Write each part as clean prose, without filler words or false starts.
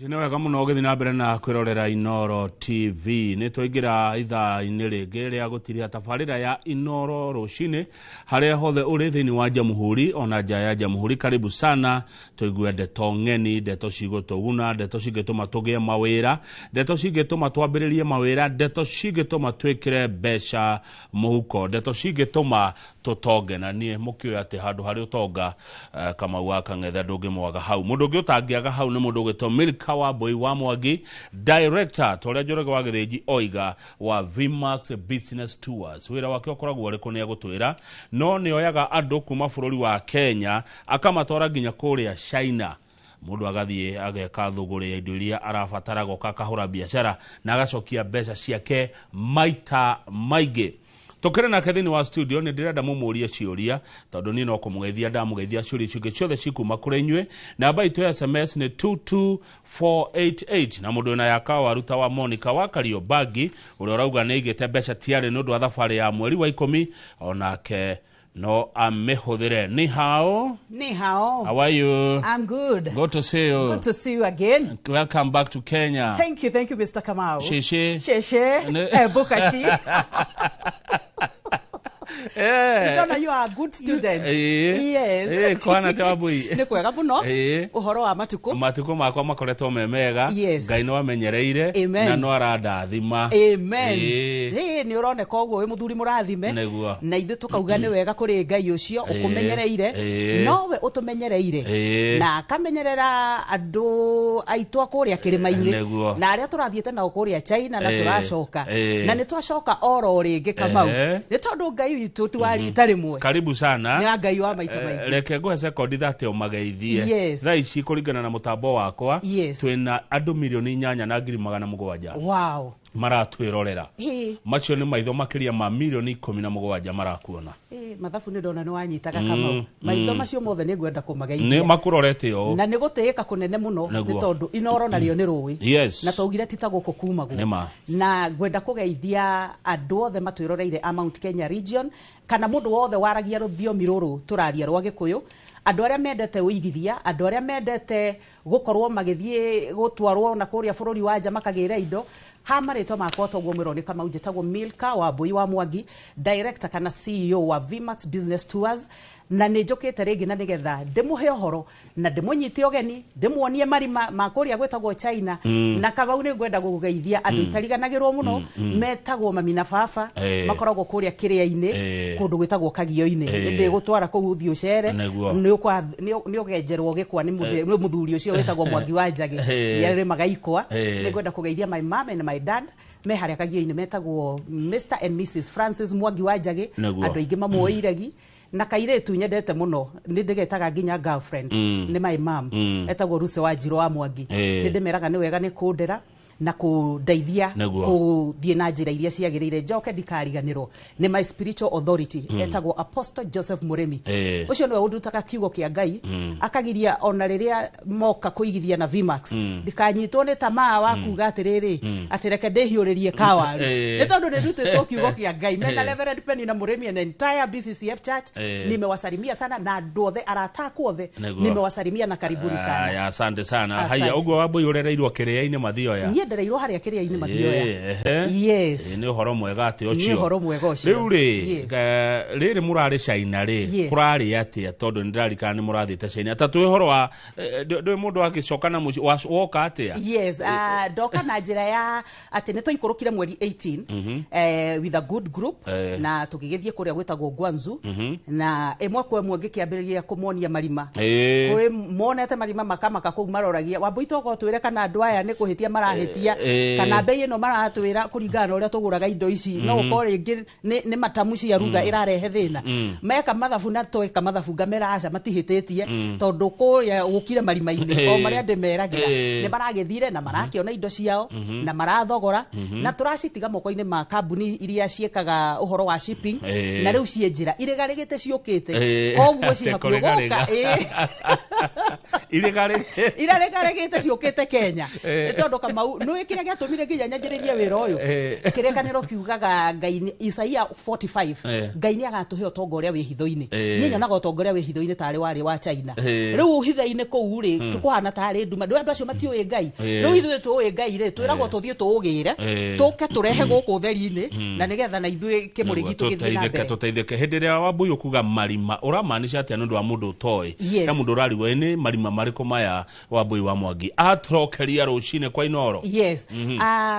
Nĩ wega mũno ũgĩthiĩ na mbere na kwĩrorera Inoro TV. Nĩ twaingĩra ithaa-inĩ rĩngĩ rĩa gũtiria tabarĩra ya Inoro rũcinĩ harĩa hothe ũrĩ thĩinĩ wa jamhuri ona nja ya jamhuri. Karibu sana tũigue ndeto ng'eni, ndeto cigũtũguna, ndeto cingĩtũma tũgĩe mawĩra, ndeto cingĩtũma twambĩrĩrie mawĩra, ndeto cingĩtũma twĩkĩre mbeca mũhuko, ndeto cingĩtũma tũtonge. Na niĩ mũkĩũĩ atĩ handũ harĩ ũtonga Kamau wa Kang'ethe ndũngĩmwaga hau. Mũndũ ũngĩ ũtangĩaga hau nĩ mũndũ ũgwĩtwo Milka Wambui wa Mwangi, director ta ũrĩa Njoroge wa Gĩthĩnji oiga wa Vmax Business Tours. Wĩra wake ũkoragwo ũrĩkũ nĩ egũtwĩra, no nĩ oyaga andũ kuma bũrũri wa Kenya akamatwara nginya kũrĩa China. Mũndũ agathiĩ ageka thũgũrĩ ya indo iria arabatara, agoka akahũra biacara na agacokia mbeca ciake maita maingĩ. Tũkĩrĩ nake thĩinĩ wa studio, nĩ ndĩrenda mũmũrie ciũria tondũ niĩ no kũmũgeithia ndamũgeithia, ciũria icio ingĩ ciothe cikuma kũrĩ inyuĩ. Namba itũ ya SMS nĩ 22488. Na mũndũ wĩna yaka waruta wa Monica wa Kariobangi ũrĩa ũrauga nĩ aigĩte mbeca tiarĩ nĩ ũndũ wa thabarĩ ya mweri wa 10, onake no amĩhũthĩre. Ni hao. Ni hao. How are you? I'm good. Good to see you. Good to see you again. Welcome back to Kenya. Thank you, thank you, Mr. Kamau. Sheshe. Sheshe. Bukachi. Ndona you are a good student. Yes. Kwana te Wambui? Nĩ kwega mũno. Ũhoro wa matukũ? Matukũ makwa makoretwo me mega. Ngai no amenyereire. Amen. Na no arandathima. Amen. Ĩĩ, nĩ ũroneka ũguo wĩ mũthuri mũrathime. Nĩguo. Na ithuĩ tũkauga nĩ wega kũrĩ Ngai ũcio ũkũmenyereire. Nowe ũtũmenyereire. Na akamenyerera andũ aitũ a kũrĩa kĩrĩma-inĩ. Nĩguo. Na arĩa tũrathiĩte nao kũrĩa China na tũracoka. Ĩĩ. Na nĩ twacoka oro rĩngĩ, Kamau. Nĩ tondũ Ngai witũ ti wa rita rĩmwe. Karibu sana. Nĩ wa Ngai wa maita maingĩ. Reke ngũhe sekondi 30 ũmageithie. Yes. Thaa ici kũringana na mũtambo wakwa, twĩna andũ 8,700,000 maratwĩrorera. Macio nĩ maitho makĩria ma 17 million marakuona. Ĩĩ, mathabu nĩ ndona nĩ wanyitaga, Kamau. Maitho macio mothe nĩ ngwenda nĩ kũmageithia. Makũrorete ũũ. Na nĩ gũtĩĩka kũnene mũno nĩ tondũ Inoro narĩo nĩ rũĩ. Na twaugire ti ta gũkũ kumagwo. Nĩma. Na ngwenda kũgeithia andũ othe matwĩroreire a Mount Kenya region kana mũndũ wothe waragia rũthiomi rũrũ tũraria rwa Gĩkũyũ, andũ arĩa mendete ũigithia, andũ arĩa mendete gũkorwo magĩthiĩ gũtwarwo na kũrĩa bũrũri wa nja makagĩra indo. Ha marĩtwa makwa toguo mwĩrwo nĩ Kamau, njĩtagwo Milka Wambui wa Mwangi, director kana CEO wa Vmax Business Tours, na nĩ njũkĩte rĩngĩ na nĩgetha ndĩmũhe ũhoro na ndĩmũnyite ũgeni, ndĩmuonie marima ma kũrĩa gwĩtagwo China. Na Kamau, nĩ ngwenda gũgũgeithia andũ itariganagĩrwo mũno metagwo mami na baba, makoragwo kũrĩa kĩrĩa-inĩ, kũndũ gwĩtagwo Kagio-inĩ. Ndĩgũtwara kũu ũthiĩ ũcere. Nĩ ũgenjerwo gĩkwa nĩ nĩ mũthuri ũcio wĩtagwo Mwangi wa Njagĩ. Nĩ arĩmaga ikwa. Nĩ ngwenda kũgeithia my mom and my dad me harĩa Kagio-inĩ, metagwo Mr and Mrs Francis Mwangi wa Njagĩ. Andũ aingĩ mamũĩ iregi na kairĩtu nyendete mũno, nĩ ndĩgetaga nginya girlfriend, nĩ my mom, etagwo Ruse wa Njirũ wa Mwangi. Nĩ ndĩmeraga nĩ wega nĩ kũndera na kũndeithia kũthiĩ na njĩra iria ciagĩrĩire. Njoke ndikariganĩrwo nĩ my spiritual authority, etagwo Apostle Joseph Mũrĩmi. Ũcio nĩwe ũndutaga kiugo kĩa Ngai, akagiria ona rĩrĩa moka kũigithia na Vmax ndikanyitwo nĩ tamaa wa kuga atĩrĩrĩ, atĩ reke ndĩhiũrĩrie kawaru, nĩ tondũ nĩ ndutĩtwo kiugo kĩa Ngai mena Reverend Penina Mũrĩmi and entire BCCF Church. Nimewasalimia sana na andũ othe, arata akwa othe. Nimewasalimia na karibuni sana. Aya, asante sana. Asante. Haya, ũguo Wambui ũrereirwo kĩrĩa-inĩ Mathioya? Niĩ ndereirwo harĩa kĩrĩa-inĩ Mathioya. Ehe. Yes. Nĩ ũhoro mwega atĩ Nĩ ũcio. ũhoro mwega ũcio. Rĩu rĩ, rĩrĩ mũrarĩ China rĩ, kũrarĩ atĩa? Tondũ nĩ ndĩrarikana nĩ mũrathiĩte China, ta twĩ ũhoro wa ndũĩ mũndũ agĩcoka na mũciĩ woka atĩa? Yes, ndoka na njĩra ya atĩ nĩ twaikũrũkire mweri 18 with a good group na tũgĩgĩthiĩ kũrĩa gwĩtagwo Guangzhou, na ĩmwe kwa ĩmwe ngĩkĩambĩrĩria kũmonia marima. Kwĩ monete marima makamaka kũu, maroragia, "Wambui, toka ũtwĩre kana andũ aya nĩ kũhĩtia marahĩtia kana mbei ĩno maratwĩra kũringana na ũrĩa tũgũraga indo ici no ũkorwo rĩngĩ nĩ matamu cia ruga ĩrarehe thĩna." Meka mathabu na tweka mathabu, ngamera aca, matihĩtĩtie, tondũ kũrĩa gũkire marima-inĩ o marĩa ndĩmeragĩra. Nĩ maragĩthire na marakĩona indo ciao na marathogora, na tũracitiga moko-inĩ ma kambuni iria ciĩkaga ũhoro wa shipping, na rĩu ciĩ njĩra irĩgarĩgĩte ciũkĩte. Koguo ci hakuhĩ Kũrĩgarĩga. gũka. Iraregaregete ciũkĩte Kenya. Nĩ tondũ Kamau, nĩũĩ kĩrĩa gĩatũmire nginya nyanjĩrĩrie wĩra ũyũ? Kĩrĩkanĩro kiugaga Ngai Isaia 45, Ngai nĩ agatũhe ũtonga ũrĩa wĩ hitho-inĩ. Niĩ nyonaga ũtonga ũrĩa wĩ hitho-inĩ tarĩ warĩ wa China. Rĩu hitho-inĩ kũu rĩ, kũhana tarĩ nduma. Ndũĩ andũ acio matiũĩ Ngai. Rĩu ithuĩ tũĩ Ngai rĩ, twĩragwo tũthiĩ tũũgĩre, tũke tũrehe gũkũ ũtheri-inĩ, na nĩgetha na ithuĩ kĩmũrĩ gitũ gĩthiĩ na mbere. Tũteithĩke. Hĩndĩ ĩrĩa Wambui ũkuga marima, ũramaanisha atĩa nĩ ũndũ wa mũndũ ũtoĩ? Yes. He mũndũ ũrarigwo nĩ marima marĩkũ maya Wambui wa Mwangi atrokeria rũcinĩ kwa Inooro? Yes.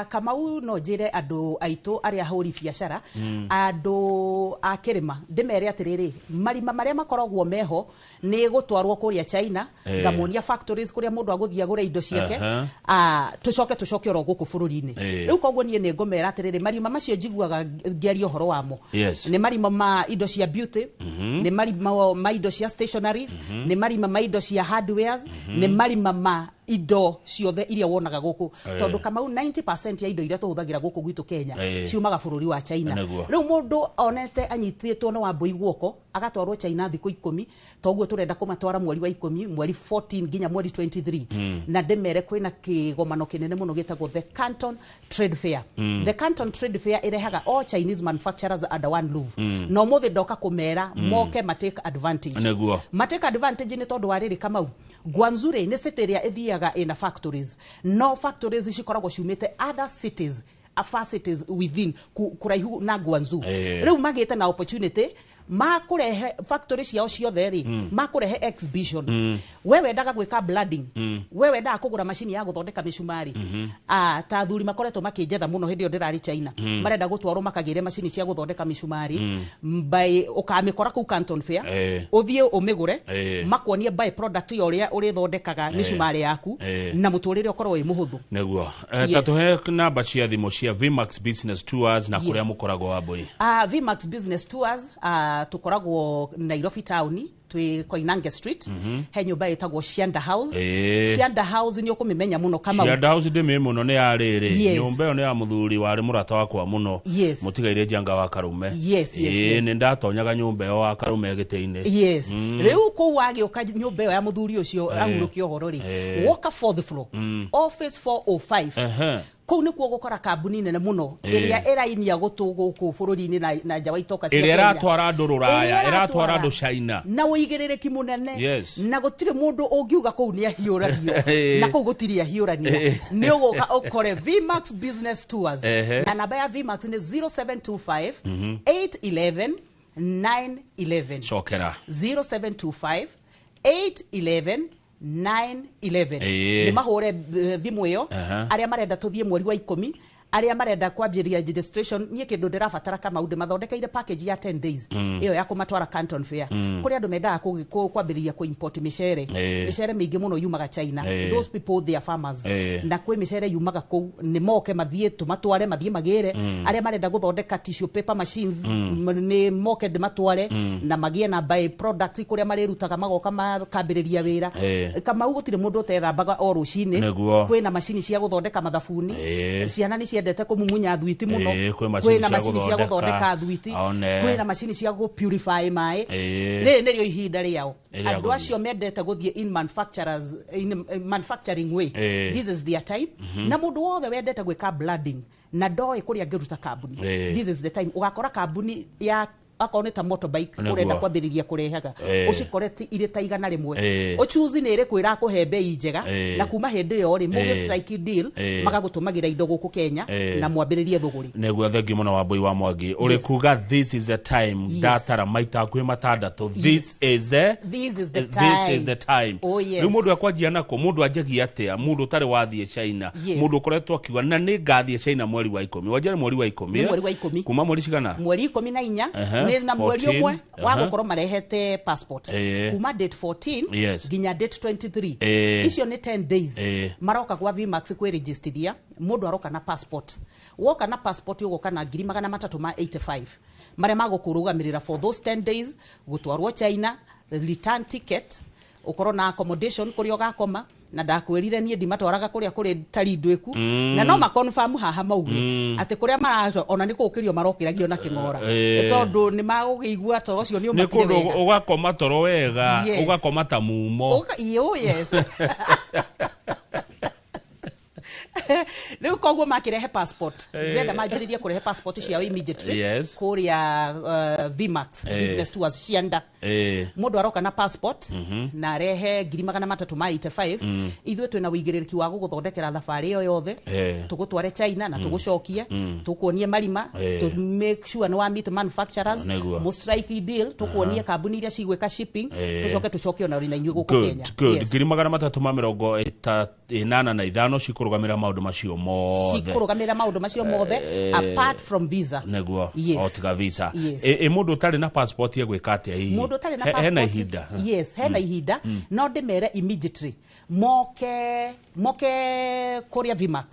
Kamau, no njĩre andũ aitũ arĩa ahũri biacara, andũ a kĩrĩma, ndĩmere atĩrĩrĩ, marima marĩa makoragwo meho nĩ gũtwarwo kũrĩa China, ngamonia factories kũrĩa mũndũ agũthiĩ agũre indo ciake, tũcoke tũcoke oro gũkũ bũrũri-inĩ. Rĩu koguo niĩ nĩ ngũmera atĩrĩrĩ, marima macio njiguaga ngĩaria ũhoro wamo nĩ marima ma indo cia beauty, nĩ marima ma indo cia stationaries, nĩ marima ma indo cia hardwares, nĩ marima ma indo ciothe iria wonaga gũkũ, tondũ Kamau, 90% ya indo iria tũhũthagĩra gũkũ gwitũ Kenya ciumaga bũrũri wa China. Rĩu mũndũ onete anyitĩtwo nĩ Wambui guoko agatwarwo China thikũ 10, toguo tũrenda kũmatwara mweri wa 10, mweri 14 nginya mweri 23, na ndĩmere kwĩna kĩgomano kĩnene mũno gĩtagwo the Canton Trade Fair. The Canton Trade Fair ĩrehaga all Chinese manufacturers under one roof, na ũmũthĩ ndoka kũmera moke ma take advantage. Ma take advantage nĩ tondũ wa rĩrĩ, Kamau, Guangzhou rĩ, nĩ city ĩrĩa ĩthiaga ĩna factories, no factories cikoragwo ciumĩte other cities, far cities within kũraihu na Guangzhou. Rĩu magĩte na opportunity makũrehe factory ciao ciothe rĩ, makũrehe exhibition. We wendaga gwĩka branding, we wendaga kũgũra macini ya gũthondeka mĩcumarĩ, ta athuri makoretwo makĩnjetha mũno hĩndĩ ĩyo ndĩrarĩ China, marenda gũtwarwo makagĩre macini cia gũthondeka mĩcumarĩ, by ũkamĩkora kũu Canton Fair, ũthiĩ ũmĩgũre, makuonie by product ya ũrĩa ũrĩthondekaga mĩcumarĩ yaku, na mũtũrĩre ũkorwo wĩ mũhũthũ. Nĩguo. Ta tũhe namba cia thimũ cia Vmax Business Tours na kũrĩa mũkoragwo, Wambui. Vmax Business Tours, tukoragwo Nairobi town, twĩ Koinange Street, he nyũmba ĩtagwo Shianda House. Shianda House nĩ ũkũmĩmenya mũno, Kamau. Cianda House ndĩmĩ mũno, nĩ ya rĩrĩ, nyũmba ĩyo nĩ ya mũthuri warĩ mũrata wakwa mũno, mũtigaire Njanga wa Karume. Nĩ ndatonyaga nyũmba ĩyo wa Karume gĩtĩ-inĩ. Yes, rĩu kũu wagĩũka nyũmba ĩyo ya mũthuri ũcio ahurũkia ũhoro rĩ, woka fourth floor, office 405, kũu nĩkuo gũkora kambuni nene mũno ĩrĩa ĩrainia gũtũ gũkũ bũrũri-inĩ na nja wa itoka cia Ĩrĩa Kenya. ĩratwara andũ rũraya, Ĩrĩa ĩratwara andũ China na ũigĩrĩrĩki mũnene, na gũtirĩ mũndũ ũngiuga kũu nĩ ahiũragio, na kũu gũtirĩ ahiũrania. Nĩ ũgũka ũkore Vmax Business Tours, na namba ya Vmax nĩ 0725 811 911. Cokera. 0725 811 911. Nĩ mahũre thimũ ĩyo. Arĩa marenda tũthiĩ mweri wa 10, arĩa marenda kwambĩrĩria registration, niĩ kĩndũ ndĩrabatara, Kamau, ndĩmathondekeire package ya 10 days ĩyo ya kũmatwara Canton Fair. Kũrĩ andũ mendaga kwambĩrĩria kũ-import mĩcere. Mĩcere mĩingĩ mũno yumaga China. Those people, they are farmers, na kwĩ mĩcere yumaga kũu, nĩ moke mathiĩ tũmatware mathiĩ magĩre. Arĩa marenda gũthondeka tissue paper machines, nĩ moke ndĩmatware na magĩe na by product kũrĩa marĩrutaga, magoka makambĩrĩria wĩra. Kamau, gũtirĩ mũndũ ũtethambaga o rũcinĩ. Kwĩna macini cia gũthondeka mathabuni. Ciana nĩ ciendete kũmumunya thwiti mũno. Kwĩ macini Kwĩna cia macini cia gũthondeka. gũthondeka thwiti. One. Kwĩna macini cia gũ purify maĩ. Rĩrĩ nĩrĩo ihinda rĩao. Rĩrĩa Andũ gũthiĩ. acio mendete gũthiĩ in manufacturers, in manufacturing way, this is their time. Na mũndũ wothe wendete gwĩka branding na ndoĩ kũrĩa angĩruta kambuni, this is the time ũgakora kambuni ya akorwo nĩ ta motorbike ũrenda kwambĩrĩria kũrehaga, ũcikore ti irĩ ta 100, ũchuzi nĩ ĩrĩkũ ĩrakũhe mbei njega, na kuma hĩndĩ ĩyo rĩ, mũgĩ strike deal, magagũtũmagĩra indo gũkũ Kenya na mwambĩrĩrie thũgũrĩ. Nĩguo, thengi mũno Wambui wa Mwangi. Ũrĩ kuga this is the time. Ndatara maita hakuhĩ matandatũ, this is the This is the this time. is the time. Oh, yes. Rĩu mũndũ akwanjia nako, mũndũ anjagia atĩa, mũndũ ũtarĩ wathiĩ China? Mũndũ ũkoretwo akiuga na nĩ ngathiĩ China mweri wa 10, wanjia nĩ mweri wa 10? Nĩ mweri wa 10. Kuma mweri cigana? Mweri 14. Nĩ na mweri 14. ũmwe wa gũkorwo marehete passport, kuma date 14 nginya date 23. Icio nĩ 10 days. Maroka gwa Vmax kwĩregistithia. Mũndũ aroka na passport. Woka na passport, ũgoka na 385,000 marĩa magũkũrũgamĩrĩra for those 10 days, gũtwarwo China, return ticket, ũkorwo na accommodation kũrĩa ũgakoma. Na ndakwĩrire niĩ ndimatwaraga kũrĩa kũrĩ tari ndwĩku, na no makonfirm haha mauge atĩ kũrĩa mara ona nĩ kũũkĩrio marokĩragio na kĩng'ora, nĩ tondũ nĩ magũkĩigua toro ũcio nĩ nĩ ũmatire kũndũ wega. ũgakoma toro wega. Yes. Ũgakoma ta mumo. Oh yes. Rĩu koguo makĩrehe passport, ndĩrenda manjĩrĩrie kũrehe passport ciao immediately kũrĩa Vmax Business Tours cianda. Mũndũ aroka na passport na arehe 385,000. Ithuĩ twĩna wĩigĩrĩrĩki wa gũgũthondekera thabarĩ ĩyo yothe, tũgũtware China na tũgũcokie, tũkuonie marima, to make sure nĩ wa meet manufacturers, Nĩguo. mũ strike deal, tũkuonie kambuni iria cigwĩka shipping, tũcoke tũcoke ona na inyuĩ gũkũ Kenya. Good. Yes. 385,000 cikũrũgamĩra maũndũ macio mothe. Cikũrũgamĩrĩra maũndũ macio mothe apart from visa. Nĩguo. Yes. O tiga visa. Yes. Ĩ mũndũ ũtarĩ na passport egwĩka atĩa hihi? Mũndũ ũtarĩ na Hena passport, ihinda? Yes, hena ihinda. No ndĩmere immediately moke moke kũrĩa Vmax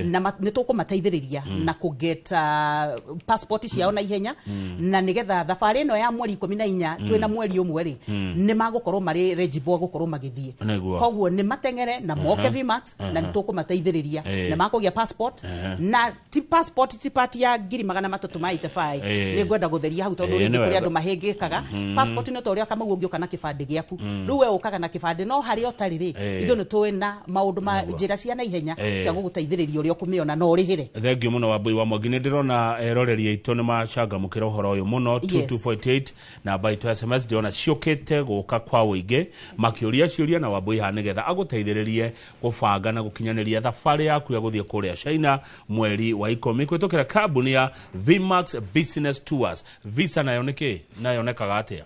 na nĩ tũkũmateithĩrĩria na kũget passport ciao na ihenya, na nĩgetha thabarĩ ĩno ya mweri 14, twĩna mweri ũmwe rĩ, nĩ magũkorwo marĩ eligible gũkorwo magĩthiĩ. Koguo nĩ mateng'ere na moke Vmax na nĩ tũkũmateithĩrĩria na makũgĩa passport. Na ti passport, ti part ya 385,000. Nĩ ngwenda gũtheria hau tondũ rĩngĩ nĩ kũrĩ wega. andũ mahĩngĩkaga. Passport nĩ ta ũrĩa Kamau ũngĩũka na kĩbandĩ gĩaku. Rĩu we ũkaga na kĩbandĩ, no harĩa ũtarĩ rĩ, ithuĩ nĩ tũĩ na maũndũ ma njĩra cia naihenya cia gũgũteithĩrĩria ũrĩa ũkũmĩona na ũrĩhĩre. Thengiũ mũno, Wambui wa Mwangi. Nĩ ndĩrona eroreri aitũ nĩ macangamũkĩra ũhoro ũyũ mũno. 22.8 namba itũ ya SMS ndĩrona ciũkĩte gũka kwa ũingĩ makĩũria ciũria na Wambui haha nĩgetha agũteithĩrĩrie gũbanga na gũkinyanĩria thabarĩ yaku ya gũthiĩ kũrĩa China mweri wa 10 kũhĩtũkĩra kambuni ya Vmax Business Tours. Visa nayo nĩ kĩ nayo yonekaga atĩa?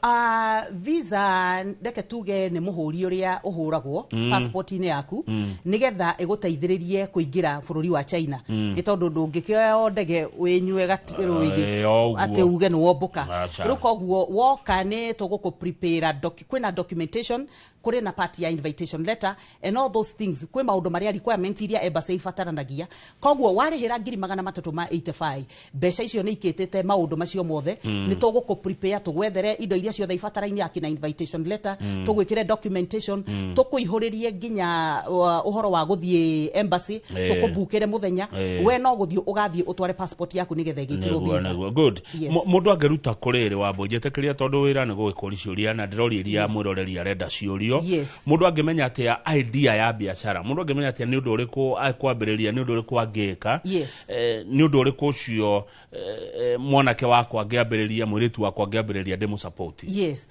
Visa reke tuge nĩ mũhũri ũrĩa ũhũragwo passport-inĩ yaku nĩgetha ĩgũteithĩrĩrie kũingĩra bũrũri wa China, nĩ tondũ ndũngĩkĩoya o ndege wĩnyue rũigi O ũguo. Atĩ uge nĩ wombũka. Acha. Rĩu koguo woka nĩ tũgũkũ prepare kwĩna documentation, kũrĩ na part ya invitation letter and all those things. Kwĩ maũndũ marĩa requirement iria embassy ibataranagia. Koguo warĩhĩra 385,000, mbeca icio nĩ ikĩtĩte maũndũ macio mothe. Nĩ tũgũkũ prepare, tũgwethere indo iria ciothe ibatarainie, akina invitation letter, tũgwĩkĩre documentation, tũkũihũrĩrie nginya ũhoro wa gũthiĩ embassy, tũkũbukĩre mũthenya. We no gũthiĩ ũgathiĩ ũtware passport yaku nĩgetha ĩgĩkĩrwo visa. Nĩguo, good. Yes. Mũndũ angĩruta kũrĩrĩ wambo njĩtĩkĩria tondũ wĩra nĩ gũgĩkũria ciũria na ndĩroria iria mwĩroreri arenda ciũrio. Mũndũ angĩmenya atĩa idea ya biacara? Mũndũ angĩmenya atĩa nĩ ũndũ ũrĩkũ akwambĩrĩria, nĩ ũndũ ũrĩkũ angĩka? Nĩ ũndũ ũrĩkũ ũcio mwanake wakwa angĩambĩrĩria, mũirĩtu wakwa angĩambĩrĩria ndĩmũ-support? Yes,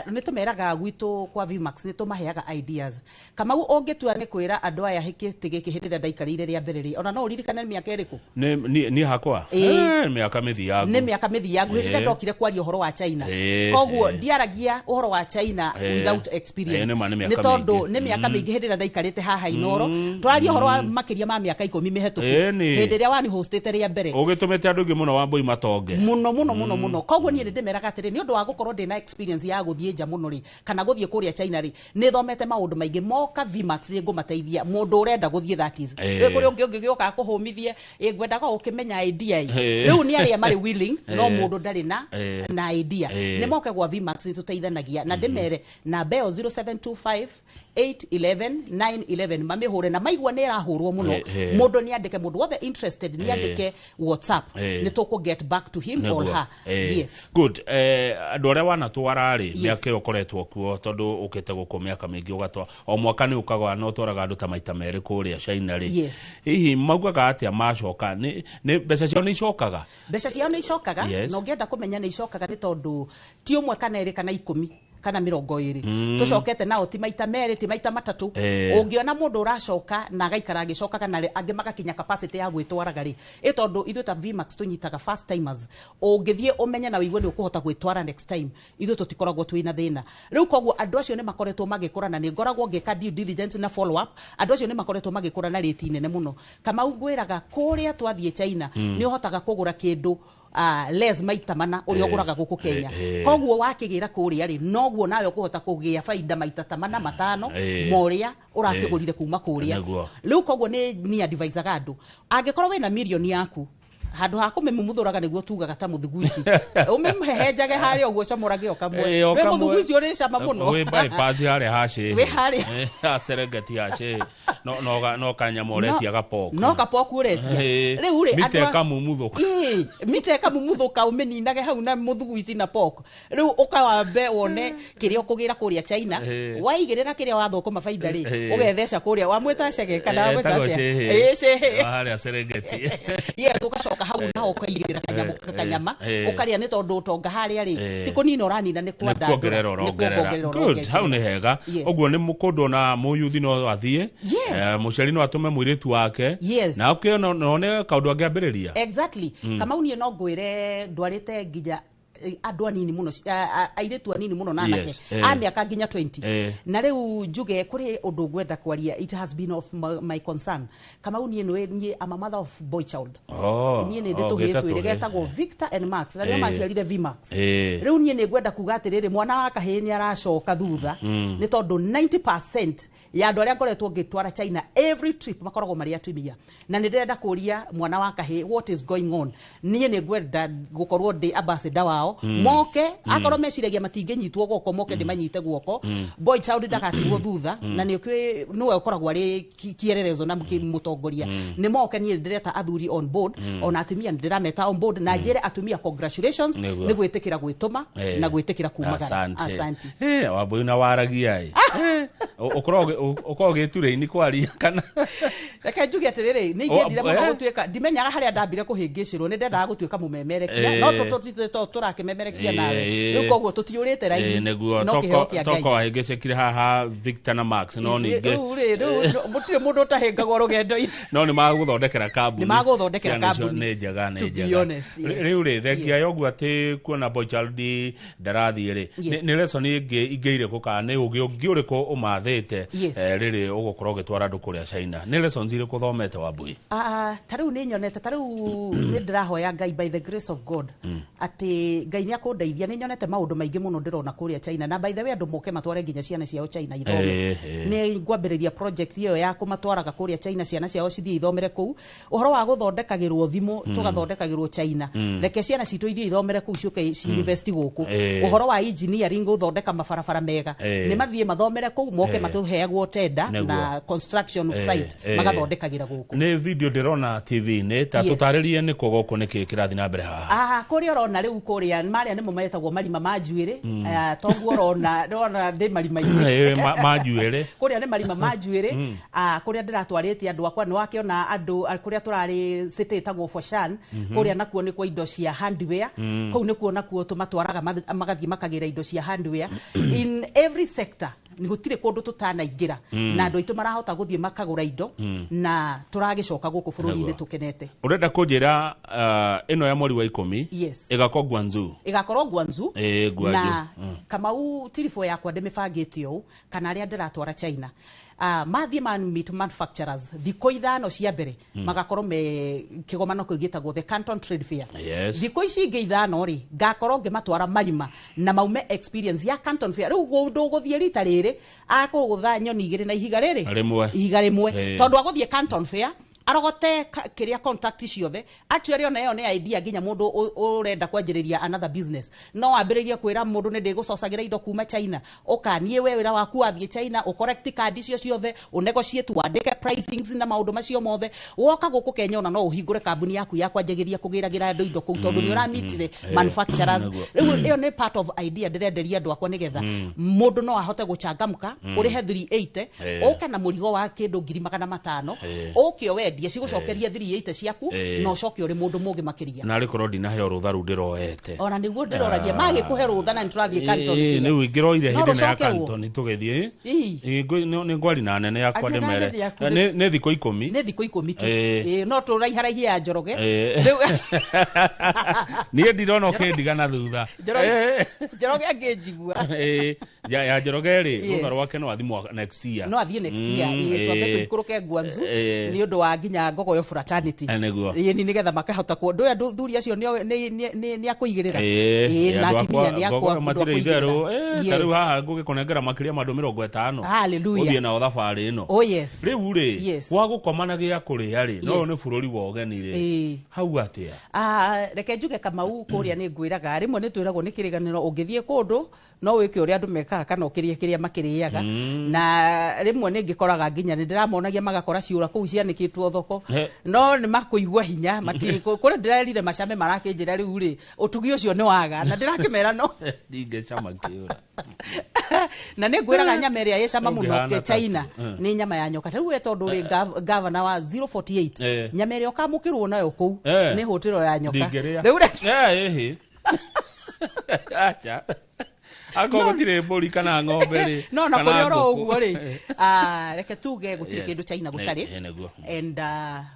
nĩ tũmeraga gwitũ kwa Vmax nĩ tũmaheaga ideas. Kamau, ũngĩtua nĩ kwĩra andũ aya gĩtĩ gĩkĩ hĩndĩ ĩrĩa ndaikarĩire rĩa mbere rĩ, ona no ũririkane nĩ mĩaka ĩrĩkũ? Niĩ hakwa? Ĩĩ. Mĩaka mĩthiangu. Nĩ mĩaka mĩthiangu hĩndĩ ĩrĩa ndokire kwaria ũhoro wa China. Koguo ndiaragia ũhoro wa China without experience. Nĩ ma, nĩ mĩaka nĩ tondũ mĩingĩ. nĩ mĩaka mĩingĩ hĩndĩ ĩrĩa ndaikarĩte haha Inoro, tũraria ũhoro wa makĩria ma mĩaka 10 mĩhetũku, hĩndĩ ĩrĩa wani hostĩte rĩa mbere. Ũgĩtũmĩte andũ aingĩ mũno, Wambui, matonge. Mũno mũno mũno mũno. Koguo niĩ nĩ ndĩmeraga atĩrĩ, nĩ ũndũ wa gũkorwo ndĩna experience ya gũthiĩ nja mũno rĩ, kana gũthiĩ kũrĩa China rĩ, nĩ thomete maũndũ maingĩ. Moka Vmax nĩ ngũmateithia mũndũ ũrenda gũthiĩ, that is. Rĩu kũrĩ ũngĩ ũngĩgĩũka akũhũmithie, ĩ ngwendaga ũkĩmenya idea ĩ. Rĩu nĩ arĩa marĩ willing, no mũndũ ndarĩ na na idea, nĩ moke gwa Vmax, nĩ tũteithanagia. Na ndĩmere namba ĩyo 0725 811 911, mamĩhũre na maigua nĩ ĩrahũrwo mũno. Mũndũ nĩ andĩke, mũndũ wothe interested nĩ andĩke WhatsApp, nĩ tũkũ get back to him or Nĩguo. her. Yes. Good. Andũ arĩa wanatwara rĩ, Yes. mĩaka ĩyo ũkoretwo kuo, tondũ ũkĩte gũkũ mĩaka mĩingĩ, ũgatwa o mwaka nĩ ũkaga na ũtwaraga andũ ta maita merĩ kũrĩa China rĩ, hihi maugaga atĩa macoka? Nĩ mbeca ciao nĩ icokaga? Mbeca ciao nĩ icokaga. Na ũngĩenda kũmenya nĩ icokaga, nĩ tondũ ti ũmwe kana ĩrĩ kana 10 kana 20 tũcokete nao, ti maita merĩ, ti maita matatũ. Ũngĩona mũndũ ũracoka na agaikara agĩcokaga na angĩ magakinya capacity ya gwĩtwaraga rĩ, ĩ tondũ ithuĩ ta Vmax tũnyitaga first timers. Ũngĩthiĩ ũmenye na ũigue nĩ ũkũhota gwĩtwara next time, ithuĩ tũtikoragwo twĩna thĩna. Rĩu koguo andũ acio nĩ makoretwo magĩkũra, na nĩ ngoragwo ngĩka due diligence na follow up. Andũ acio nĩ makoretwo magĩkũra na rĩti nene mũno. Kamau, ngwĩraga kũrĩa twathiĩ China nĩ ũhotaga kũgũra kĩndũ less maita mana ũrĩa ũgũraga gũkũ Kenya. Koguo wakĩgĩra kũrĩa rĩ, noguo nawe ũkũhota kũgĩa baida maita ta mana matano ma ũrĩa ũrakĩgũrire kuma kũrĩa. Rĩu koguo nĩ ni advisaga andũ, angĩkorwo wĩna mirioni yaku Handũ ha kũmĩmumuthũraga nĩguo tugaga ta mũthiguiti, ũmĩhehenjage harĩa ũguo, ũcamũrage o kamwe. Ĩ, o Wĩ kamwe. Mũthiguiti ũrĩ cama mũno. Wĩ bypass harĩa hacĩhĩ. Wĩ harĩa. Ha Serengeti hacĩhĩ, no kanyama ũretia gapoko. No kapoku ũretia. Ĩ, Rĩu rĩ, mita andũ ĩkamumuthũka. Ĩ, mita ĩkamumuthũka, ũmĩninage hau na mũthiguiti na pork. Rĩu ũkawambe wone kĩrĩa ũkũgĩra kũrĩa China. Waigĩrĩra kĩrĩa wathũkũma baida rĩ, ũgetheca kũrĩa wamwĩta cege kana wamwĩta Etagwo atĩa? Cĩhĩ. Ĩ, cĩhĩ. Harĩa Serengeti. Yes, ũgacoka hau naho ũkaigĩrĩra kanyamũ, kanyama ũkarĩa, nĩ tondũ ũtonga harĩa rĩ, ti kũnina ũranina, nĩ nĩ kwandandũra, kuongerera nĩ ũrongerera. kuongerera. Good, hau nĩ hega. Yes. Ũguo nĩ kũndũ ona mũyuthi no athiĩ. Yes. Mũciari no atũme mũirĩtu wake Yes. na ũkĩona one kaũndũ angĩambĩrĩria. Exactly. Kamau, niĩ no ngwĩre ndwarĩte nginya andũ anini mũno, airĩtu anini mũno na anake a mĩaka nginya 20. Na rĩu njuge kũrĩ ũndũ ngwenda kwaria. It has been of my concern, Kamau. Niĩ nĩ niĩ am a mother of boy child. Oh, Niĩ nĩ ndĩ oh, tũhĩĩ gĩta twĩrĩ tũhĩĩ. getagwo Victor and Max, na nĩo maciarire Vmax. Rĩu niĩ nĩ ngwenda kuga atĩrĩrĩ, mwana wa kahĩĩ nĩ aracoka thutha, nĩ tondũ 90% ya andũ arĩa ngoretwo ngĩtwara China every trip makoragwo marĩ atumia, na nĩ ndĩrenda kũria mwana wa kahĩĩ, what is going on? Niĩ nĩ ngwenda gũkorwo ndĩ ambassador wao, moke akorwo meciragia matingĩnyitwo guoko, moke ndĩmanyite guoko. Boy child ndagatigwo thutha, na nĩ ũkĩũĩ nĩwe ũkoragwo arĩ kĩererezo na mũtongoria. Nĩ moke, niĩ ndĩreta athuri on board, ona atumia nĩ ndĩrameta on board, na njĩre atumia congratulations nĩ gwĩtĩkĩra gwĩtũma na gwĩtĩkĩra kumagara. Asante. Asante. Wambui na waragia ĩ. Ũkoragwo gĩturĩ-inĩ kwaria kana? Reke njuge atĩrĩrĩ, nĩ ingĩendire mũno gũtuĩka, ndimenyaga harĩa ndambire kũhĩngĩcĩrwo, nĩ ndendaga gũtuĩka mũmemerekia, no tũrakĩmemerekia nawe rĩu, koguo tũtiũrĩte raini. Nĩguo. No kĩheo kĩa Ngai. Toko wahĩngĩcĩkire haha Victor na Max, no ningĩ Rĩu rĩ, rĩu mũtirĩ mũndũ ũtahĩngagwo rũgendo-inĩ. No nĩ magũthondekera kambuni. Nĩ magũthondekera Ciana icio kambuni. Nĩ njega, nĩ To be njega. honest, yes. Rĩu rĩ, thengia Yes. ya ũguo atĩ kuona boy child ndarathiĩ rĩ, Yes. nĩ lesson ĩngĩ ingĩ irĩkũ kana nĩ ũgĩ ũngĩ ũrĩkũ ũmathĩte rĩrĩ ũgũkorwo ũgĩtwara andũ kũrĩa China? Nĩ lessons irĩkũ ũthomete, Wambui? Ah, ta rĩu nĩ nyonete, ta rĩu nĩ ndĩrahoya Ngai, by the grace of God, atĩ Ngai nĩ akũndeithia. Nĩ nyonete maũndũ maingĩ mũno ndĩrona kũrĩa China, na by the way, andũ moke matware nginya ciana ciao China ithome. Nĩ ngwambĩrĩria project ĩyo ya kũmatwaraga kũrĩa China, ciana ciao cithiĩ ithomere kũu. Ũhoro wa gũthondekagĩrwo thimũ, tũgathondekagĩrwo China, reke ciana citũ ithiĩ ithomere kũu, ciũke ci invest gũkũ. Ũhoro wa engineering, gũthondeka mabarabara mega, nĩ mathiĩ mathomere kũu, moke matũheagwo tender na construction site, magathondekagĩra gũkũ. Nĩ video ndĩrona TV-inĩ ta tũtarĩrie nĩkũ gũkũ, nĩkĩ kĩrathiĩ na mbere haha? Ah, kũrĩa ũrona rĩu kũrĩa marĩa nĩmo metagwo marima ma njuĩrĩ. Ah, toguo ũrona, ndĩrona ndĩ marima-inĩ. Ma njuĩrĩ. Kũrĩa nĩ marima ma njuĩrĩ. Ah, kũrĩa ndĩratwarĩte andũ akwa, nĩ wakĩona andũ, ah, kũrĩa tũrarĩ city ĩtagwo Foshan. Kũrĩa nakuo nĩ kwa indo cia hardware. Kũu nĩkuo nakuo tũmatwaraga magathiĩ makagĩra indo cia hardware. In every sector nĩ gũtirĩ kũndũ tũtanaingĩra, na andũ aitũ marahota gũthiĩ makagũra indo, na tũragĩcoka gũkũ bũrũri-inĩ tũkenete. Ũrenda kũnjĩra ĩno ya mweri wa 10 Yes. ĩgakorwo Guangzhou? Ĩgakorwo Guangzhou. Guangzhou. Na Kamau, tiribũ yakwa ndĩmĩbangĩte ũũ, kana arĩa ndĩratwara China, mathiĩ ma meet manufacturers thikũ 5 cia mbere, magakorwo me kĩgomano kĩu gĩtagwo the Canton Trade Fair. Thikũ ici ingĩ 5 rĩ, ngakorwo ngĩmatwara marima na maume experience ya Canton Fair. Rĩu mũndũ ũgũthiĩ rita rĩrĩ akũgũtha nyoni igĩrĩ na ihiga rĩrĩ Rĩmwe. Ihiga rĩmwe, tondũ agũthiĩ Canton Fair arogote kĩrĩa contact ciothe. Actually, ona ĩyo nĩ idea nginya mũndũ ũrenda kwanjĩrĩria another business, no wambĩrĩrie kwĩra mũndũ nĩ ndĩgũcocagĩra indo kuma China, ũkaniĩ we wĩra waku wathiĩ China ũcorrect kandi icio ciothe, ũnegotiate, wandĩke pricings na maũndũ macio mothe. Woka gũkũ Kenya, ona no ũhingũre kambuni yaku ya kwanjagĩria kũgĩragĩra andũ indo kũu, tondũ nĩ ũramitire manufacturers. Rĩu ĩyo nĩ part of idea ndĩrenderia andũ akwa, nĩgetha mũndũ no ahote gũchangamka, ũrĩhe 380, ũke na mũrigo wa kĩndũ 500,000, ũke ũwendie, cigũcokeria 380 ciaku, na ũcoke ũrĩ mũndũ mũgĩ makĩria. Na rĩkorwo ndinaheo rũtha rũu ndĩroete. Ona nĩguo ndĩroragia magĩkũhe rũtha, na nĩtũrathiĩ Canton Fair. Rĩu ingĩroire No hĩndĩ ĩno ya rũcokerwo. Canton tũgĩthiĩ. Nĩ ngwari na nene yakwa. Angĩ na ndĩmere nene yaku. Nĩ thikũ 10. Nĩ thikũ 10 tu. Ĩĩ, no tũraiharaihia ya Njoroge rĩu. Niĩ ndirona ũkĩndiga na thutha. Njoroge angĩnjigua. Ya Njoroge rĩ, Yes. rũtha rwake no athiĩ next year. No athiĩ next year. Ĩĩ, twambe tũikũrũke Guangzhou nĩ ũndũ wa nginya nginya Ngogoyo fraternity. Nĩguo. Ĩni nĩgetha makahota ku ndå andå thuri acio nĩ akũigĩrĩra. Ĩĩ, na atumia nĩ akwa Ngogoyo matirĩ itherũ. Ta rĩu haha ngũgĩkũnengera makĩria ma andũ 50. Hallelujah. Ũthiĩ nao thabarĩ ĩno. Oh yes. Rĩu rĩ, Yes. gwa gũkoma na gĩa kũrĩa rĩ, no Yes. nĩ bũrũri wa ũgeni rĩ, hau atĩa? Ah, reke njuge Kamau, kũrĩa nĩ ngwĩraga rĩmwe nĩ twĩragwo nĩ kĩrĩganĩro, ũngĩthiĩ kũndũ no wĩke ũrĩa andũ mekaga kana ũkĩrĩe kĩrĩa makĩrĩaga, na rĩmwe nĩ ngĩkoraga nginya nĩ ndĩramonagia magakora ciũra kũu cianĩkĩtwo thoko. He. No nĩ makũigua hinya kũrĩ ndĩrerire macame marakĩnjĩra rĩu rĩ ũtugi ũcio nĩ waga, na ndĩrakĩmera no Ndingĩcama kĩũra. Na nĩ ngwĩraga nyama ĩrĩa ĩ cama mũno Ũngĩhana ke China taku. Nĩ nyama ya nyoka. Ta rĩu we tondũ ũrĩ gavana wa 048, nyama ĩrĩa ũkamũkĩrwo nayo kũu nĩ hũtĩro ya nyoka. Ndingĩrĩa. Rĩu Ĩhĩ, acha, akorwo gũtirĩ mbũri kana ng'ombe rĩ, no na kana kũrĩ oro ngũkũ. ũguo rĩ, reke tuge gũtirĩ kĩndũ China gũtarĩ. Nĩguo. And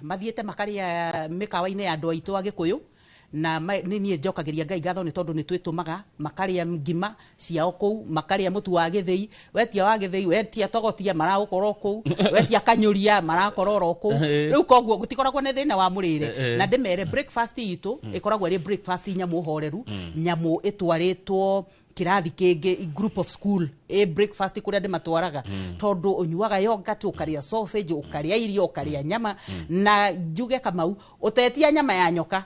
mathiĩte makarĩa mĩkawa-inĩ ya andũ aitũ a Gĩkũyũ, na nĩ niĩ njokagĩria Ngai ngatho nĩ tondũ nĩ twĩtũmaga makarĩa ngima ciao kũu, makarĩa mũtu wa gĩthĩi, wetia wa gĩthĩi, wetia togotia maragũkorwo kũu, wetia kanyũria marakorwo oro kũu. Rĩu koguo gũtikoragwo nĩ thĩna wa mũrĩre. Na ndĩmere breakfast itũ ĩkoragwo ĩrĩ breakfast nyamũ horeru, nyamũ ĩtwarĩtwo kĩrathi kĩngĩ, group of school ĩ breakfast kũrĩa ndĩmatwaraga, tondũ ũnyuaga yogurt, ũkarĩa sausage, ũkarĩa irio, ũkarĩa nyama. Na njuge Kamau, ũtetia nyama ya nyoka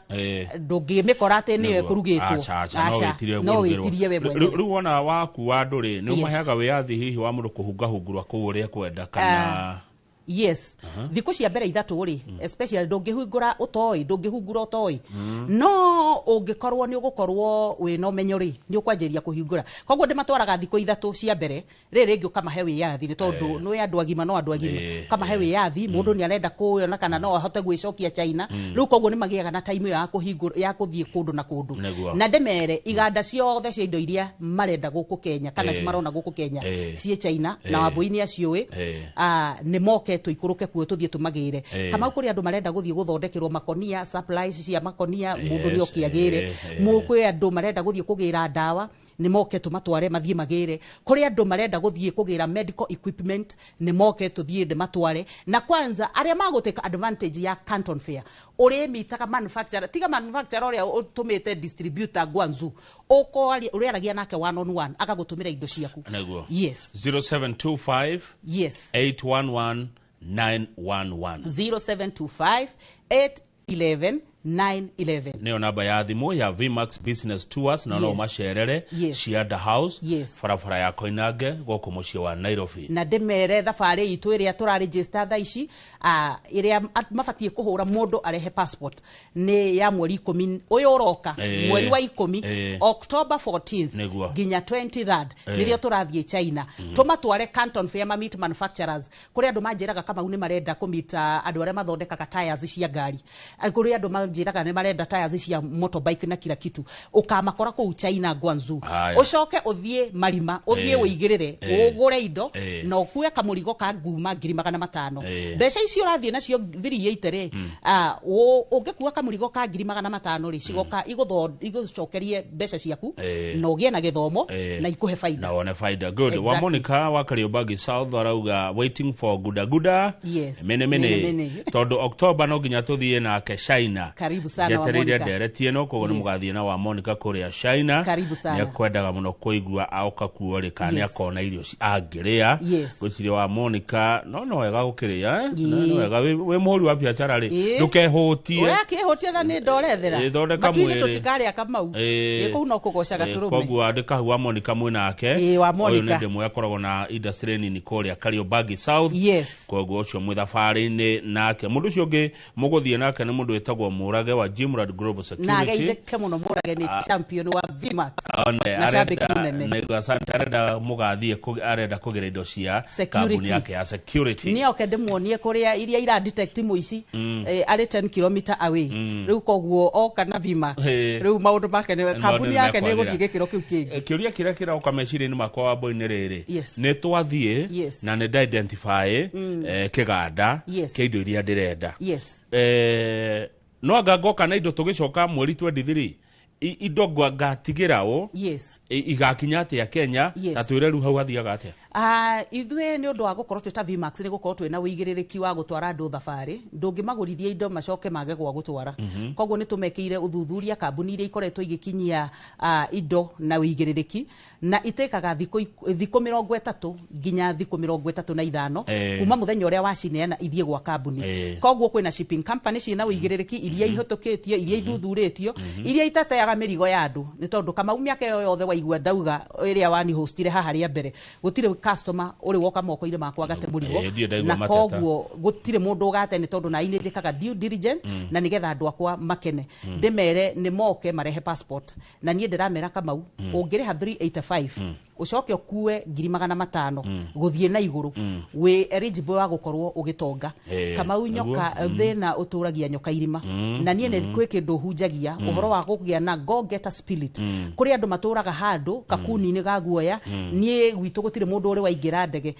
ndũngĩmĩkora atĩ nĩyo Nĩguo. ĩkũrugĩtwo. Aca, aca, no Aca, wĩtirie no kũrugĩrwo. wĩtirie we mwenyewe. Rĩu wona waku wa andũ rĩ, nĩ Yes. ũmaheaga wĩyathi hihi wa mũndũ kũhungahungurwa kũu ũrĩa kwenda kana? Yes, thikũ cia mbere 3 rĩ, especially ndũngĩhingũra ũtoĩ, ndũngĩhungura ũtoĩ, no ũngĩkorwo nĩ ũgũkorwo wĩna ũmenyo rĩ, nĩ ũkwanjĩrĩria kũhingũra. Koguo ndĩmatwaraga thikũ 3 cia mbere, rĩrĩ rĩngĩ ũkamahe wĩyathi nĩ tondũ nĩ andũ agima, no andũ agima. Ũkamahe wĩyathi, mũndũ nĩ arenda kũona kana no ahote gwĩcokia China. Rĩu koguo nĩ magĩaga na time ĩyo ya kũhingũra, ya kũthiĩ kũndũ na kũndũ. Na ndĩmere iganda ciothe cia indo iria marenda gũkũ Kenya kana marona gũkũ Kenya ciĩ China, na Wambui nĩ aciũĩ. Nĩ moke tũikũrũke kuo tũthiĩ tũmagĩre. Kamau, kũrĩ andũ marenda gũthiĩ gũthondekerwo makonia, supplies cia makonia, mũndũ nĩ oke agĩre. Kwĩ andũ marenda gũthiĩ kũgĩra ndawa, nĩ moke tũmatware mathiĩ magĩre. Kũrĩ andũ marenda gũthiĩ kũgĩra medical equipment, nĩ moke tũthiĩ ndĩmatware. Na kwanza arĩa magũtake advantage ya Canton Fair, ũrĩmitaga manufacturer, tiga manufacturer ũrĩa ũtũmĩte distributor Guangzhou, ũkoaria ũrĩaragia nake one on one, agagũtũmĩra indo ciaku. Nĩguo. Yes. 0725 Yes. 811 911. 0725 811 911. Nĩyo namba ya thimũ ya Vmax Business Tours, na no macerere Cianda House, barabara ya Koinange, gũkũ mũciĩ wa Nairobi. Na ndĩmere thabarĩ itũ ĩrĩa tũraregister thaa ici, ĩrĩa mabatiĩ kũhũra mũndũ arehe passport, nĩ ya mweri 10 ũyũ ũroka, mweri wa 10, October 14th nginya 23rd, nĩrĩo tũrathiĩ China, tũmatware Canton Fair ma meet manufacturers. Kũrĩ andũ manjĩraga Kamau nĩ marenda kũmita andũ arĩa mathondekaga tires cia ngari. Kũrĩ andũ manjĩraga nĩ marenda tires cia motorbike na kila kitu, ũkamakora kũu China, Guangzhou. Haya. Ũcoke ũthiĩ marima, ũthiĩ ũigĩrĩre, ũgũre indo na ũkue kamũrigo ka nguma 500,000. Mbeca icio ũrathiĩ nacio 380 rĩ, ũngĩkua kamũrigo ka 500,000 rĩ, cigoka igũcokerie mbeca ciaku na ũgĩe na gĩthomo na ikũhe baida. Na wone faida. Good. Exactly. Wa Monica wa Kariobangi South arauga waiting for guda guda. Yes. Mene mene. Mene, mene. Tondũ October no nginya tũthiĩ nake China. Karibu sana, wa Njetereire Monica. ndereti ĩno, koguo nĩ mũgathiĩ na wa Monica kũrĩa China. Karibu sana. Nĩ akwendaga mũno kũigua aoka kuo rĩ, kana nĩ akona irio angĩrĩa. Ngwĩciria wa Monica no wega gũkĩrĩa, eh? No wega wĩ mũhũri wa biacara rĩ, ndũkehũtie. Ũrakĩhũtia na nĩ ndorethera. Ĩ, thondeka Matu-inĩ mwĩrĩ. tũtikarĩa Kamau. Ĩ, kũu no kũgocaga tũrũme. Koguo andĩka hau wa Monica mwĩ nake. Wa Ũyũ nĩ Monica. ndĩmwe akoragwo na industry nini kũrĩa Kariobangi South. Koguo ũcio mwĩ thabarĩ-inĩ nake. Mũndũ ũcio ũngĩ mũgũthiĩ nake nĩ mũndũ wĩtagwo Mũrage wa Jimrad Global Na Security. ageithĩke mũno Mũrage, nĩ champion wa Vmax One, na shabiki arenda mũnene. nĩguo, asante. Arenda mũgathiĩ arenda kũgĩra indo cia Security. kambuni yake ya security. Nĩ oke ndĩmuonie kũrĩa iria ira detect mũici arĩ 10 km away. Rĩu koguo oka na Vmax, rĩu maũndũ make nĩ kambuni nĩ yake nĩ mekwagĩra. ĩgũthiĩ gĩkĩro kĩu kĩngĩ. Kĩũria kĩrĩa kĩroka meciria-inĩ makwa wa mbũi-inĩ rĩrĩ, nĩ twathiĩ na nĩ nda identify kĩganda kĩa indo iria ndĩrenda, no anga ngoka na indo tũgĩcoka mweri 23 Indo ngatigĩra ũ igakinya atĩa Kenya? Ta twĩre rĩu hau hathiaga atĩa? Ithuĩ nĩ ũndũ wa gũkorwo twĩ ta VMAX, nĩ gũkorwo twĩna ũigĩrĩrĩki wa gũtwara andũ thabarĩ, ndũngĩmagũrithia indo macoke mage gwa gũtwara. Koguo nĩ tũmekĩire ũthuthuria kambuni iria ikoretwo igĩkinyia indo na ũigĩrĩrĩki, na itĩkaga thikũ 30 nginya thikũ 35 kuma mũthenya ũrĩa wacineana ithiĩ gwa kambuni. Koguo kwĩna shipping company ciĩna ũigĩrĩrĩki, iria ihĩtũkĩtio, iria ithuthurĩtio, iria itateaga mĩrigo ya andũ, nĩ tondũ Kamau mĩaka ĩyo yothe waigua ndauga ĩrĩa wani hostire haha rĩa mbere, gũtirĩ customer ũrĩ woka moko-inĩ makwa gate mũrigo, na koguo gũtirĩ mũndũ ũgate, nĩ tondũ na niĩ njĩkaga due diligence na nĩgetha andũ akwa makene. Ndĩmere nĩ moke marehe passport, na niĩ ndĩramera Kamau ũngĩrĩha 385 ucoke ukue 500,000 guthie na iguru wi eligible wa gukorwo ugitonga. Kamau nyoka thina uturagia nyoka irima, na nie ni kwi kindu hunjagia uhoro wa kugia na go getter spirit. Kuri andu maturaga handu kakuni-ini ga guoya, nie gwitu gutiri mundu uri waingira ndege,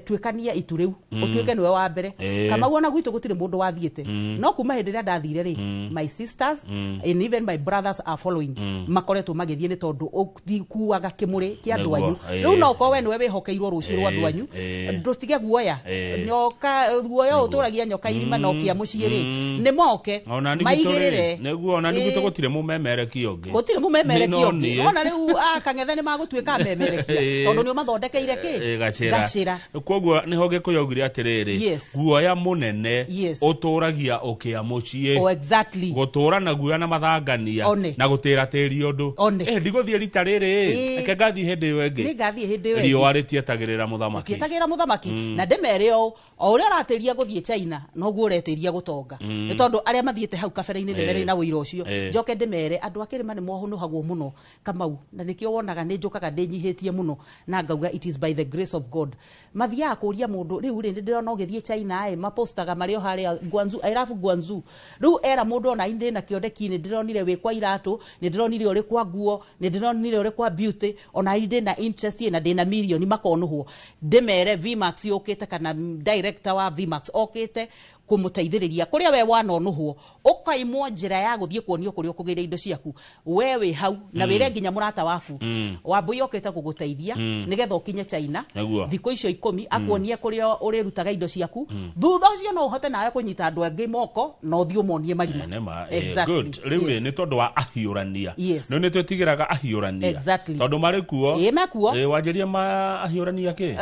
tuikania itu riu utuike niwe wa mbere. Kamau ona gwitu gutiri mundu wathiite, no kuma hindi ria ndathire ri, my sisters and even my brothers are following, makoretwo magithie ni tondu uthikuaga kimuri kia andu anyu. Riu no ko we niwe wihokeirwo rucio rwa andu anyu, ndutige guoya nyoka, guoya uturagia nyoka irima no kia mucii ri ni moke maigirire niguo ona niguo gutire mumemerekia ungi, gutire mumemerekia ungi. Ona riu akang'ethe ni magutuika memerekia tondu ni mathondekeire ki gacira. Koguo niho Gikuyu augire atiriri, guoya munene uturagia ukia mucii. Oh, exactly. Gutura na guoya na mathangania na gutira tiri undu. Ndiguthie rita riri, reke ngathie hindi ĩyo ĩngĩ, nĩ ngathiĩ hĩndĩ ĩyo ĩngĩ. Riũa rĩtietagĩrĩra mũthamaki, rĩtietagĩrĩra mũthamaki. Na ndĩmere o ũrĩa ũratĩria gũthiĩ China noguo ũretĩria gũtonga, nĩ tondũ arĩa mathiĩte hau kabere-inĩ nĩ merĩ na ũira ũcio. Njoke ndĩmere andũ a kĩrĩma nĩ mohũnũhagwo mũno Kamau, na nĩkĩo wonaga nĩ njũkaga ndĩnyihĩtie mũno na ngauga it is by the grace of God. Mathiaga kũria mũndũ rĩu rĩ, nĩ ndĩrona ũgĩthiĩ China ĩ, mapostaga marĩ o harĩa Guangzhou, I love Guangzhou. Rĩu era mũndũ ona ndĩ na kĩondeki, nĩ ndĩronire wĩ kwa iratũ, nĩ ndĩronire ũrĩ kwa nguo, nĩ ndĩronire ũrĩ kwa beauty, ona ndĩ na interest na ndĩ na milioni makonuhwo. Ndĩmere VMAX yũkĩte kana director wa VMAX okĩte kũmũteithĩrĩria kũrĩa we wanonuhwo, ũkaimwo njĩra ya gũthiĩ kuonio kũrĩa ũkũgĩra indo ciaku, we wĩ hau na wĩre nginya mũrata waku Wambui okĩte gũgũteithia nĩgetha ũkinye China thikũ icio 10, akuonie kũrĩa ũrĩrutaga indo ciaku. Thutha ũcio no ũhote nawe kũnyita andũ angĩ moko na ũthiĩ ũmonie marima. Exactly. Rĩu nĩ tondũ wa ahiũrania, no nĩ twĩtigĩraga ahiũrania tondũ marĩ kuo. Ĩ mekuo. Wanjĩrie ma ahiũrania kĩ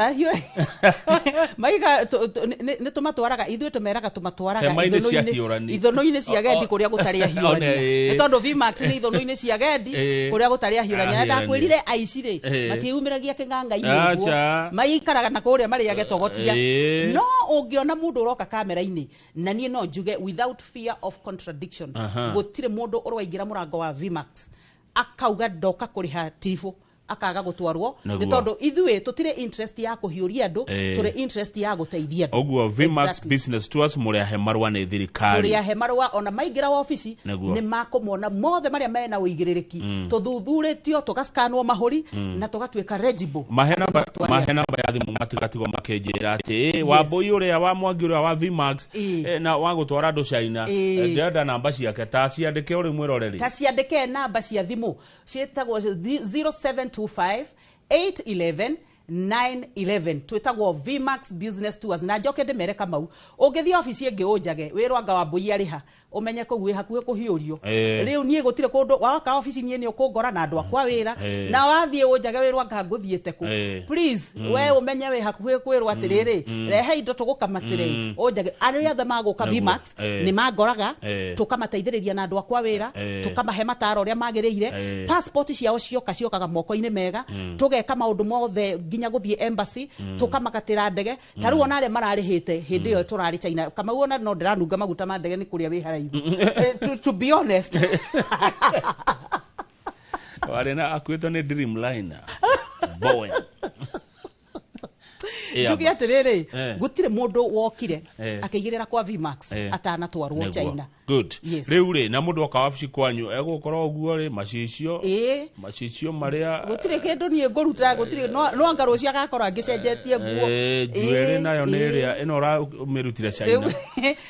maiga nĩ tũmatwaraga ithuĩ, tũmeraga tũmatwaraga ithũnũ-inĩ cia gendi kũrĩa gũtarĩ ahiũrania, nĩ tondũ VMAX nĩ ithũnũ-inĩ cia gendi kũrĩa gũtarĩ ahiũrania. Na ndakwĩrire aici rĩ matiumĩragia kĩng'ang'a-inĩ ũguo, maikaraga na kũrĩa marĩage togotia. No ũngĩona mũndũ ũroka kamera-inĩ, na niĩ no njuge without fear of contradiction, gũtirĩ mũndũ ũrwaingĩra mũrango wa VMAX akauga ndoka kũrĩha tifũ akaga gũtwarwo, nĩ tondũ ithuĩ tũtirĩ interest ya kũhiũria andũ, tũrĩ interest ya gũteithia andũ. Ũguo VMAX Business Tours mũrĩahe marũa nĩ thirikari, tũrĩahe marũa. Ona maingĩra wabici nĩ makũmona mothe marĩa mena ũigĩrĩrĩki, tũthuthurĩtio, tũgascanwo mahũri na tũgatuĩka legible. Mahe namba ya thimũ matigatigwo makĩnjĩra atĩ Wambui ũrĩa wa Mwangi ũrĩa wa VMAX na wa gũtwara andũ China, ndĩrenda namba ciake, ta ciandĩke ũrĩ mwĩroreri, ta ciandĩke namba cia thimũ ciĩtagwo 0725 811 911, twĩtagwo VMAX Business Tours. Na njoke ndĩmere Kamau, ũngĩthiĩ obici ĩngĩ ũnjage wĩrwo anga Wambui arĩha, ũmenye kũu wĩ hakuhĩ kũhiũrio. Rĩu niĩ gũtirĩ kũndũ waka obici niĩ nĩ ũkũngora na andũ akwa wĩra, na wathiĩ ũnjage wĩrwo anga ngũthiĩte kũ. Please we ũmenye wĩ hakuhĩ kwĩrwo atĩrĩrĩ, rehe indo tũgũkamatĩre, ũnjage. Arĩa othe magũka VMAX nĩ mangoraga, tũkamateithĩrĩria na andũ akwa wĩra, tũkamahe mataro ũrĩa magĩrĩire, passport ciao cioka ciokaga moko-inĩ mega, tũgeka maũndũ mothe nginya gũthiĩ embassy, tũkamagatĩra ndege. Ta rĩu ona arĩa mararĩhĩte hĩndĩ ĩyo tũrarĩ China, Kamau ona no ndĩranunga maguta ma ndege nĩ kũrĩa wĩ haraihu. To be honest, warĩ na akuĩtwo nĩ Dreamliner Boeing. Njuge atiriri, gutire mundu wokire akigirira kwa Vmax atanatwarwo China. Good. Yes. Riu ri na mundu oka wabici kwanyu egukorwo uguo ri macicio macicio maria gutire kindu nie nguruta gutire no anga rucio agakorwo angicenjetie nguo. Njuiri nayo ni iria ino uramirutire China.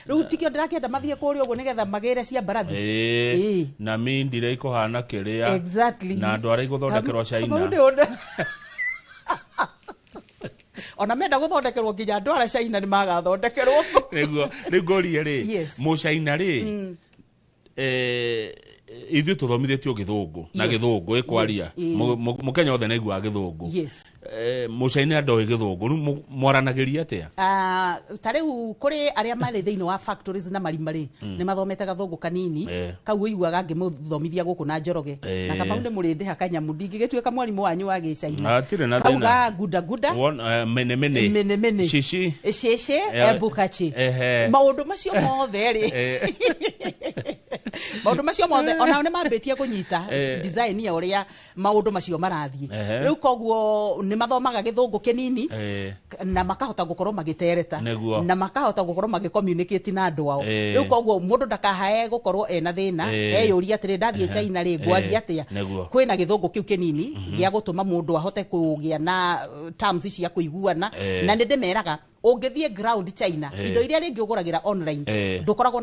Riu tikio ndirakienda mathie kuria uguo nigetha magire cia mbarathi. Na mindire ikuhana kiria. Exactly. Na andu aria iguthondekerwo China. Ona menda guthondekerwo nginya andu aria China ni magathondekerwo. Niguo riu ngorie ri mu China ri ithuĩ tuthomithĩtio gĩthũngũ na gĩthũngũ ĩkwaria mũkenya othe nĩaiguaga gĩthũngũ. Mũcaina ndoĩ gĩthũngũ rĩu mwaranagĩria atĩa? Ta rĩu kũrĩ arĩa marĩ thĩinĩ wa factories na marima rĩ nĩ mathomete gathũngũ kanini kau ũiguaga ngĩmũthomithia gũkũ na Njoroge na Kamau nĩ mũrĩndĩha kanyamu ndingĩgĩtuĩka mwarimũ wanyu wa gĩcaina kau ga guda guda mene mene mene mene shishi shishi ebukachi maũndũ macio mothe rĩ maũndũ macio mothe onao nĩ mambĩtie kũnyita design ya ũrĩa maũndũ macio marathiĩ rĩu koguo nĩ mathomaga gĩthũngũ kĩnini na makahota gũkorwo magĩtereta na makahota gũkorwo magĩcommunicate na andũ ao rĩu koguo mũndũ ndakahae gũkorwo ena thĩna eyũria atĩrĩ ndathiĩ China rĩ ngwaria atĩa kwĩna gĩthũngũ kĩu kĩnini gĩa gũtũma mũndũ ahote kũgĩa na terms cia kũiguana na nĩ ndĩmeraga ũngĩthiĩ ground China indo iria rĩngĩ ũgũragĩra online ndũkoragwo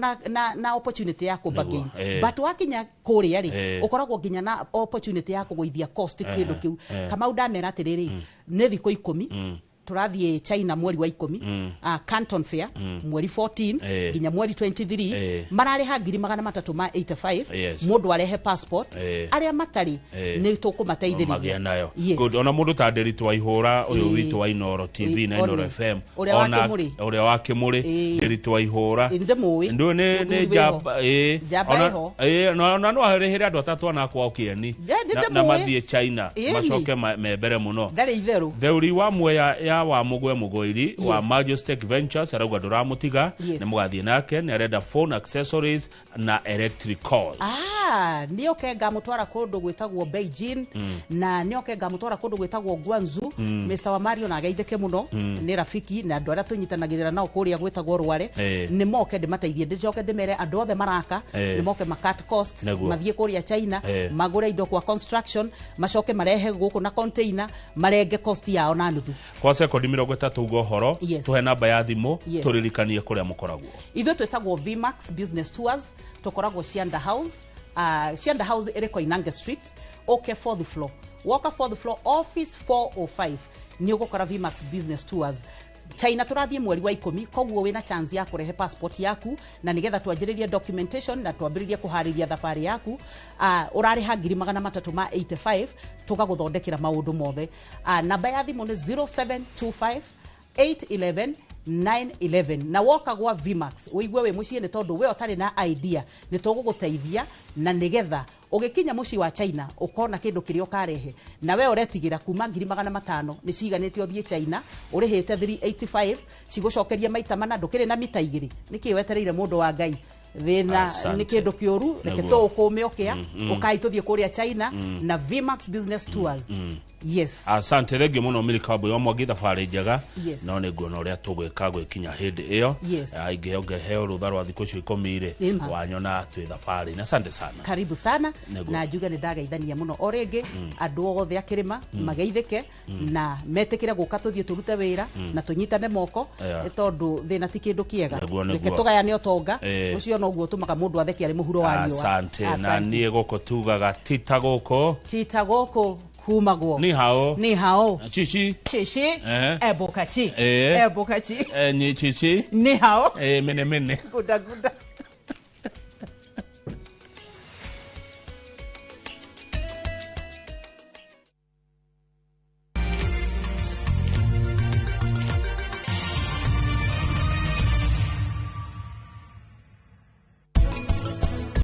na opportunity ya kũ-bargain but wakinya kũrĩa rĩ ũkoragwo nginya na opportunity ya kũgũithia cost kĩndũ kĩu. Kamau ndamera atĩrĩrĩ nĩ thikũ 10 turathiĩ China mweri wa 10 Canton Fair mweri 14 nginya mweri 23 mararĩha 385 mũndũ arehe passport arĩa matarĩ nĩ tũkũmateithĩrĩria. Good. Ona mũndũ ta Nderitu Waihũra ũyũ witũ wa Inooro TV na Inooro FM ona ũrĩa wa Kĩmũrĩ Nderitu Waihũra ndĩmũĩ ndũ nĩ njamba ona no arĩhĩre andũ atatũ ana kwao kĩeni na mathiĩ China macoke membere mũno ndarĩ itherũ. Theuri wa Mwea ya wa Mugwe Mugoiri wa Majestec Ventures arauga ndũramũtiga nĩ mũgathiĩ nake nĩ arenda phone accessories na electricals. Nĩ oke ngamũtwara kũndũ gwĩtagwo Beijing na nĩ oke ngamũtwara kũndũ gwĩtagwo Guangzhou. Mr. wa Mario na ageithĩke mũno nĩ rafiki na andũ arĩa tũnyitanagĩrĩra nao kũrĩa gwĩtagwo Rware nĩ moke ndĩmateithie ndĩcoke ndĩmere andũ othe maraka nĩ moke ma cut cost mathiĩ kũrĩa China magũre indo kwa construction macoke marehe gũkũ na container marenge cost yao na nuthu. Kwa sekondi 30 ugo horo tuhe namba ya thimũ tũririkanie kũrĩa mũkoragwo. Ithuĩ twĩtagwo Vmax Business Tours tũkoragwo Cianda House. Cianda House ĩrĩ Koinange Street okay fourth floor woka fourth floor office 405 nĩ ũgũkora Vmax Business Tours. China tũrathiĩ mweri wa 10 koguo wĩna chance ya kũrehe passport yaku na nigetha twanjĩrĩrie documentation na twambĩrĩrie kũharĩria thabarĩ yaku. Ũrarĩha 385 tũgagũthondekera maũndũ mothe. Namba ya thimũ nĩ 0725 811 911 na woka gwa Vmax ũigue wĩ mũciĩ nĩ tondũ we ũtarĩ na idea nĩ tũgũgũteithia na nĩgetha ũgĩkinya mũciĩ wa China ũkona kĩndũ kĩrĩa ũkarehe na we ũretigĩra kuma 500 nĩ ciganĩte ũthiĩ China ũrĩhĩte 385 cigũcokeria maita mana ndũkĩrĩ na mita 2 nĩkĩ wetereire mũndũ wa Ngai thĩna nĩ kĩndũ kĩũru reke tũũkũme ũkĩa ũkai tũthiĩ kũrĩa China na Vmax Business Tours. Yes. Asante rĩngĩ mũno Milly wa Mwangi thabarĩ njega no nĩ nguona ũrĩa tũgwĩka gwĩkinya hĩndĩ ĩyo ingĩheo ngĩheo rũtha rwa thikũ icio 10 rĩ wanyona twĩ thabarĩ. Asante sana. Karibu sana na njuge nĩ ndageithania mũno o rĩngĩ andũ othe a kĩrĩma mageithĩke na metĩkĩre gũka tũthiĩ tũrute wĩra na tũnyitane moko tondũ thĩna ti kĩndũ kĩega reke tũgayane ũtonga ũcio noguo ũtũmaga mũndũ atheke arĩ mũhuro wa riũa. Asante. Na niĩ gũkũ tugaga tita gũkũ tita gũkũ kumagwo ni hao ni hao chichi chichi ebokachi ebokachi ni chichi ni hao mene mene guda guda.